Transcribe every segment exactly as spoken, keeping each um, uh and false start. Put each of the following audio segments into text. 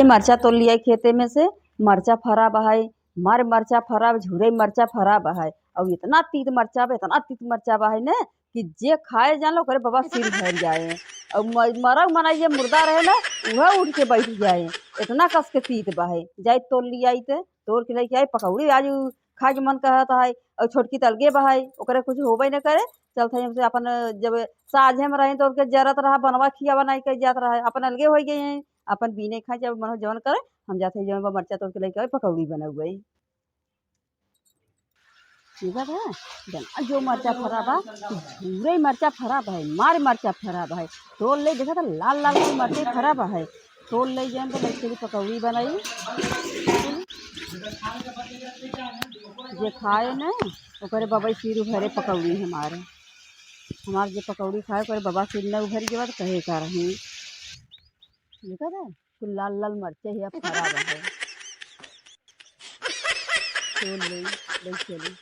मरचा तोड़ लिया खेते में से, मरचा फरा बा है, मार मरचा फरा बा, झुरई मरचा फरा बा है। और इतना तीत मरचा बा, इतना तीत मरचा बा है ने कि जे खाए जान लो, ओकरे बाबा सिर भर जाए। और म-, मरग मना जे मुर्दा रहे ना, उहे उठ के बैठ जाए, इतना कस के तीत बा है। जाई तोड़ लियाई ते, तोड़ के लेके आई पकौड़ी। आज उ खाए के मन कहत है, और छोटकी त अलगे बा है, ओकरे कुछ होबे न करे। चलत है हमसे अपन, जब साझे में रही तो ओके जरत रहा, बनवा खिया बनाई के जात रहा, अपन अलगे हो गए हैं, अपन बीने खाए, जब मन हो जवन करे, हम जाते हैं जवन बा मरचा तोड़ के लेके आवे, पकौड़ी बनावे। ठीक है, जना जो मरचा फरा बा, पूरे मरचा फरा बा है, मार मरचा फरा बा है, तोड़ ले, देखा त लाल लाल के मरचा फरा बा है, तोड़ ले जाए तो लग चली पकौड़ी बनाई। जे खाए न, ओकरे बबई सिर उभरे पकौड़ी हमारे। हमार जे पकौड़ी खाए, ओकरे बबा सिर न उभर गवा त कहे का रही। देखा था? कुल लाल लाल मरचा ही अब फरा बा है। तोड़ ले, ले चली।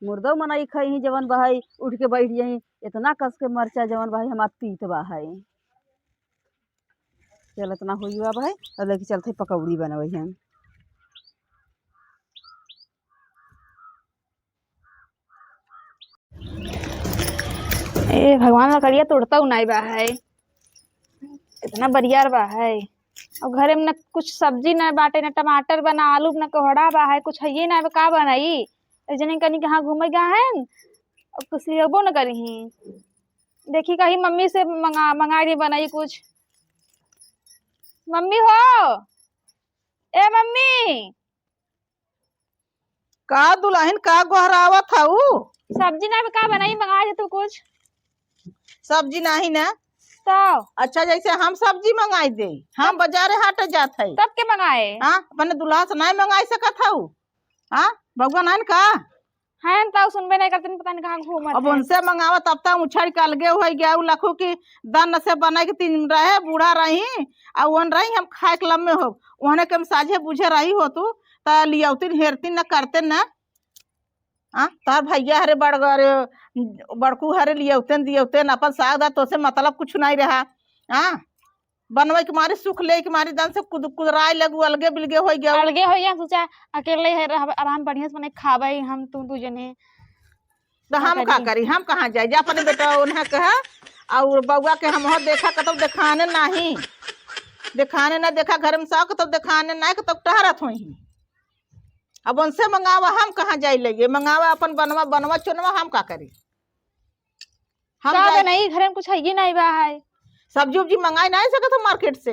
मुर्दो मनई खाई ही जवन बहाई, उठ के बैठ जाई, इतना कस के मरचा जवन बहाई हमार तीत बा है। चल, इतना होई बा है, अब लेके चलते पकौड़ी बनवई हम। ए भगवान, लकड़िया तोड़ता हूँ नाई बा है, इतना बरियार बा है। और घरे में न कुछ सब्जी न बाटे, न टमाटर बा, न आलू, न कोहड़ा बा है, कुछ हइये ना बा, का बनाई? एक जने कनी कहाँ घूमे गा है, अब कुछ लियबो न करी ही। देखी कहीं मम्मी से मंगा, मंगा दे बनाई कुछ। मम्मी हो, ए मम्मी, का दुल्हन, का गोहरावत हऊ? सब्जी ना बा, का बनाई, मंगा दे तू कुछ। सब्जी नाही ना? तो? अच्छा, जैसे हम सब्जी मंगाई दे, हम तब? बाजारे हाटे जात है। तब के मंगाए? हाँ, अपने दुल्हा से नहीं मंगाई सकत हऊ? हाँ, बउआ नाइन का? हैं, तब सुनबे नहीं करते, पता नहीं कहाँ घूमत अब है। उनसे मंगावा तब तक उछड़ के अलगे हो गया। उ लखू की दन से बनाई के तीन रहे, बूढ़ा रही, आ उहन रही हम खाए के लम्बे हो, उहने के हम साझे बुझे रही हो तू, त लियौतिन हेरतिन न करते न। आ, तार भैया हरे बड़, अरे, बड़कू हरे लियौतेन दियौतेन, अपन साग दाल तोसे मतलब कुछ नहीं रहा। आ, बनवे के मारी सुख ले के मारी दन से कुद-, कुदराए लगू, अलगे बिलगे होई गया। अलगे होई गया, सोचा अकेले है, रह, आराम बढ़िया से मने खाबे हम तू दू जने। तो हम का करी? करी? हम कहाँ जाए? जा अपने बेटा उन्हें कहा, और बउआ के हम हो देखा, कतौ देखाने नाही, देखाने ना देखा, घर में सब कतौ देखाने ना, कतौ टहरत होई। अब उनसे मंगावा, हम कहाँ जाई लइए? मंगावा अपन बनवा, बनवा चुनवा, हम का करी? हम का जाई बनाई? घर में कुछ है ही नहीं बा है। सब्जी उब्जी मंगाई नहीं सकत हम मार्केट से।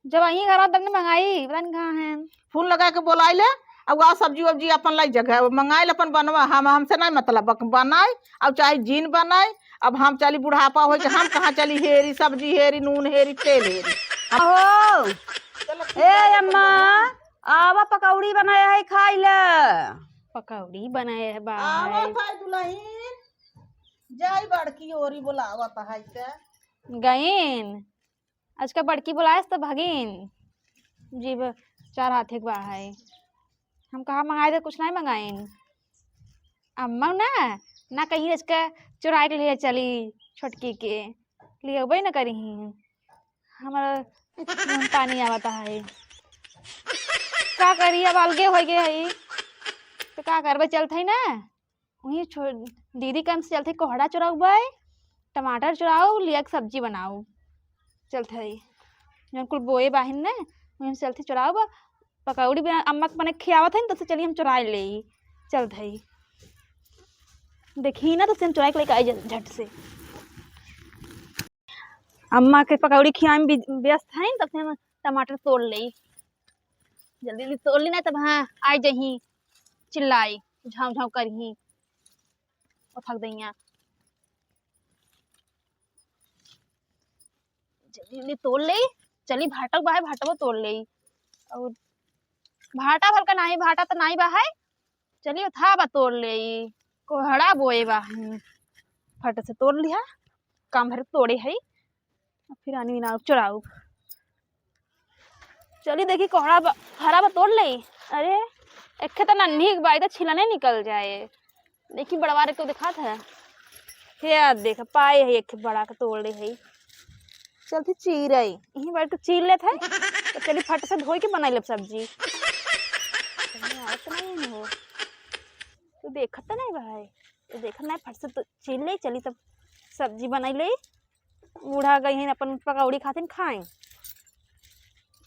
जब अहीं घर तब न मंगाई, पता नहीं कहाँ है। फोन लगा के बोलाई ले, अब आओ सब्जी वब्जी अपन लाई जगह, अब मंगाई ले अपन बनवा, हम, हमसे नहीं मतलब, बक-, बनाई, अब चाहे जीन बनाई, अब हम चली बुढ़ापा होई के हम कहाँ चली हेरी, सब्जी हेरी, नून हेरी, तेल हेरी। हम ओहो, चलो, ठीक ए है, अम्मा, आवा, पकौड़ी बनाए है, खाई ले। पकौड़ी बनाए है बा है। आवत है दुल्हन, जाई बड़की ओरी बोलावत है ते। गईन, आज का बड़की बोलाए त भगीन। जीव चार हाथ एक बा है। हम कहा मंगाए दे, कुछ नहीं मंगाइन। अम्मा ना, ना कहीं आज का चुराए के लिए चली छोटकी के। लियबे न करी ही। हमारा मुंह पानी आवता है। का करी, अब अलगे हो गए है, तो का करबे, चलत है ना। वहीं छो-, दीदी काम से चलत है, कोहड़ा चुराउबे, टमाटर चुराउ, लिया के सब्जी बनाउ। चलत है, जौन कुल बोए बाहिन ने, वहीं से चलत है चुराउबे, पकौड़ी बना, अम्मा के मने खियावत है, तो से चली हम चुराए ले, चलत है। देखी ना, तो से हम चुराए के लेके आई जल-, झट से। अम्मा के पकौड़ी खियाए में बि-, व्यस्त है, तब से हम टमाटर तोड़ ले। जल्दी जल्दी तोड़ ली ना, तब हाँ, आ जही चिल्लाई, झाँव झाँव करही, उठक दइया। जल्दी जल्दी तोड़ ले, चली भाटा बा है, भाटवा तोड़ ले। और भाटा भर का नाही, भाटा तो नाही बा है, चलिए, था बा तोड़ ले, कोहड़ा बोए बा। हम्म, फट से तोड़ लिहा, काम भर तोड़े है, फिर आनी ना चुराऊ। चलिए, देखी, कोहड़ा बा, हरा बा, तोड़ ले। अरे, एक तो नन्ही बा, तो छिलने निकल जाए। देखी, बड़वा रे को दिखात है। हे यार, देख, पाए है, एक बड़ा के तोड़ ले है। चलती चीरई, यहीं बैठ के चीर लेत है। तो चली फट से धोई के बनाई लेब सब्जी। कहीं आवत नहीं हो, तू देखत तो नहीं भाई, तू देखत नहीं, फट से तो चीर ले, चली तब सब्जी बनाई ले। बूढ़ा गई हैं, अपन पकौड़ी खातिन खाए,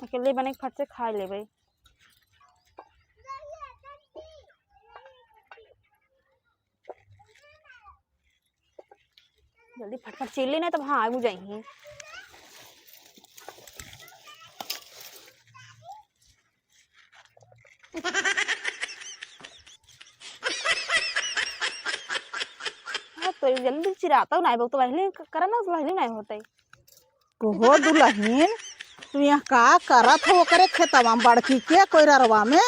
अकेले बने के फट से खा लेबे। जल्दी फटफट चीर लेना, तब हाँ आगू जाइहीं। हाँ, तो जल्दी चिराता नहीं, वो तो पहले क-, करना तो पहले नहीं होता है। कहो दुलहिन, तू यहाँ का करत हो ओकरे खेतवा में, बड़की के कोइररवा में?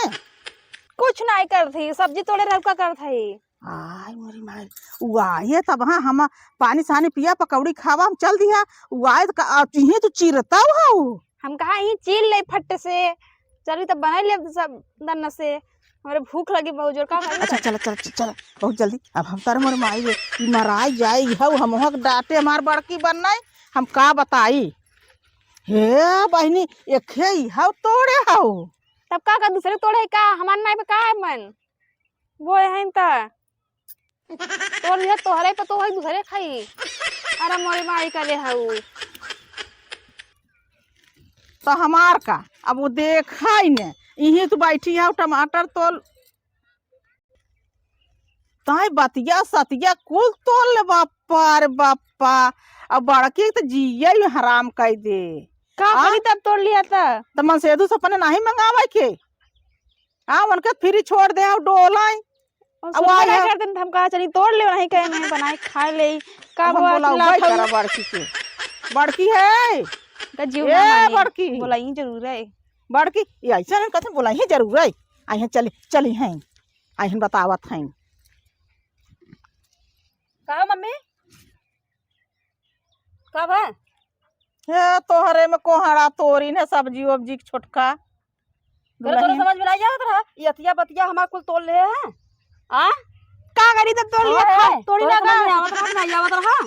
कुछ नहीं करत ही, सब्जी तोड़े रहू का करत ही। आय मोरी माई, उ आए तब हाँ हम पानी सानी पिया, पकौड़ी खावा, हम चल दिया। उ आए त का, आ, इहे तू चिरता हऊ। हम कहा यहीं चीर ले फट से, चली तब बनाई लेब सब दन्न से। हमरे भूख लगी बहुत जोर, का करी? अच्छा, चला, चला, चला, चला, बहुत जल्दी। अब हम तर मोर माई रे, ई मराई जाई हऊ, हम हक डांटे हमार बड़की बन नहीं, हम का बताई। हे बहिनी, एखे ई हऊ तोड़े हऊ। तब का, का दूसरे तोड़े का? हमार नाई पे का है मन? वो है त तोड़ लिया, तोहरे पे तो वही दूसरे खाई। अरे मोरे माई का ले हऊ। तो हमार का, अब वो देखा ही ने, इहीं तू बैठी है, टमाटर तोल, ताई बतिया सतिया कुल तोल ले, बापा रे बापा। अब बड़की तो जिया ही हराम कर दे। का आ? करी तब तोड़ लिया था? तो मनसेधू से अपने नहीं मंगावे के, हाँ, उनके फ्री छोड़ दे, अब डोलाई। और अब सुनबे आए नहीं हैं। करते, हम कहा चली तोड़ ले, नहीं कहे, नहीं बनाए, खा ले। का अब हम बोला, चिल्लात उबाई हऊ? करा बड़की के। बड़की है। का जीव ए, ना माने। बड़की। बोलाई जरूर है। बड़की, ये ऐसे नहीं कहते, बोलाई जरूर है। आई हैं, चली, चली हैं। आई हैं, बतावत हैं। का मम्मी? का बा? हे, तोहरे में कोहड़ा तोरी ने सब्जी वब्जी के छोटका। अरे, तोरा दुलहिन। समझ में नहीं आवत रहा? ये अतिया बतिया हमार कुल तोड़ ले है। आ? का करी तब तोड़ लिया, ओए, खा, तोड़ी तोरा ना समझ में का? आवत रहा, नहीं आवत रहा?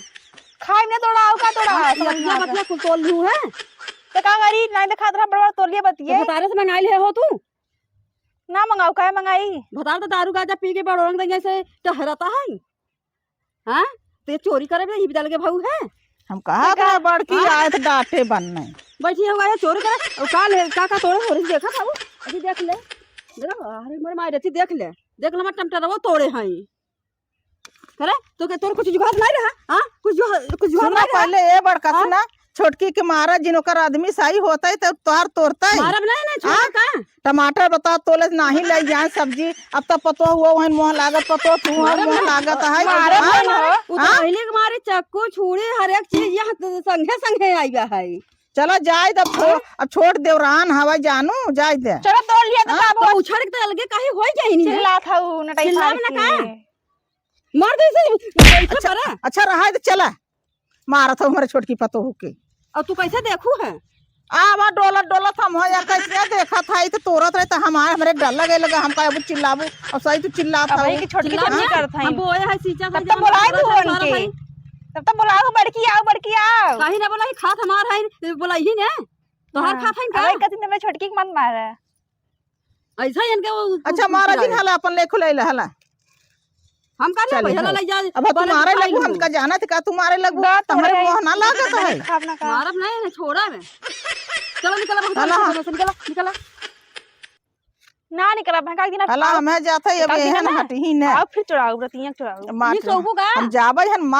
खाई में तोड़ा, आऊ का तोड़ा? हाँ, ये समझ में अतिया आवत बतिया कुल तोड़ लिहू है। तो का करी? नहीं देखात रहा, बड़ा बड़ा तोड़ लिया बतिये। तो भतारे से मंगाई ले हो तू? ना मंगाऊ, काहे मंगाई? भतार तो दारू गांजा पी के बड़ोरंग दइया से टहरता है। हाँ? तो ये चोरी करे में ही डाल के भाऊ है। हम कहा तो का? बड़की हाँ? आए तो डांटे बन नहीं। बैठी हुआ है चोरी करे। और का ले, का, का तोड़े हो रही देखा बाबू? अभी देख ले। देखो, अरे मोरे माई रहती, देख ले। देख ले, मैं टमटरवा तोड़े हैं। अरे, तो के तोर कुछ जुगाड़ नहीं रहा? हाँ? कुछ जुगाड़, कुछ जुगाड़ सुना नहीं रहा? पहले, ए बड़का, हाँ? सुना, छोटकी के मारा जिन ओकर आदमी सही होता है, तो तोहार तोड़ता है। मारब नहीं, नहीं, छोड़ा हाँ? का? टमाटर बता तोले नहीं ले जाए सब्जी, अब तो पतो हुआ वहन मुँह लागत, पतो तू मारब मोह नहीं। लागत है। मारब हाँ? नहीं हो। उ तो हाँ? पहले के मारे चक्कू, छुरी, हर एक चीज यहाँ तो संगे संगे आई बा है। चला जाए दे, अब छो-, हाँ? अब छोड़ देवरान हवा जानू, जाए दे। चलो तोड़ लिया तो हाँ? बाबू। तो उछड़ के तो अलगे कहीं हो जाए नहीं। चिल्लात हऊ, नटाई चिल्लाब फाड़ ना के। का? मार दे इसे, पैसा अच्छा, भरा। अच्छा रहा है तो चला, मारत हो हमारे छोटकी पतोह के। और तू कैसे देखू है? आवा डोलत डोलत हम हो या कैसे देखत है, तो तोरत रहे तो हमारे, हमरे डर लगे लगा, हम कहे अब चिल्लाबू, अब सही तू चिल्लात अब हऊ। वही की छोटकी चिल्ला छोटकी ना, करत है। हम बोए है सींचा तब तो बुलाए तू उनके। तब तो बुलाओ बड़की आओ, बड़की आओ। कहीं ना बोला ही खात हमार है, बोला ही ने। तोहार हाँ। खात है का? अब वही कथी में छोटकी के मत मारे। ऐसा ही इनके वो अच्छा, मारा जिन हला, अपन ले खुले ले हला। हम का चल, ले, हला ले जा, अब तू मारे लगू, हम का जाना थे का तू मारे लगू? हमरे मोह ना लागत है। खाब ना का? मारब नहीं, नहीं, छोड़ा में। चलो निकला, बहुत हला। अच्छा, निकला, निकला। ना निकला, भैंका के दिन हला, हमें जात है, अब एहन हटी ही ने। आओ फिर चुराओ, रतिया चुराओ। मार ये सोबू का? हम जाबे हन, मार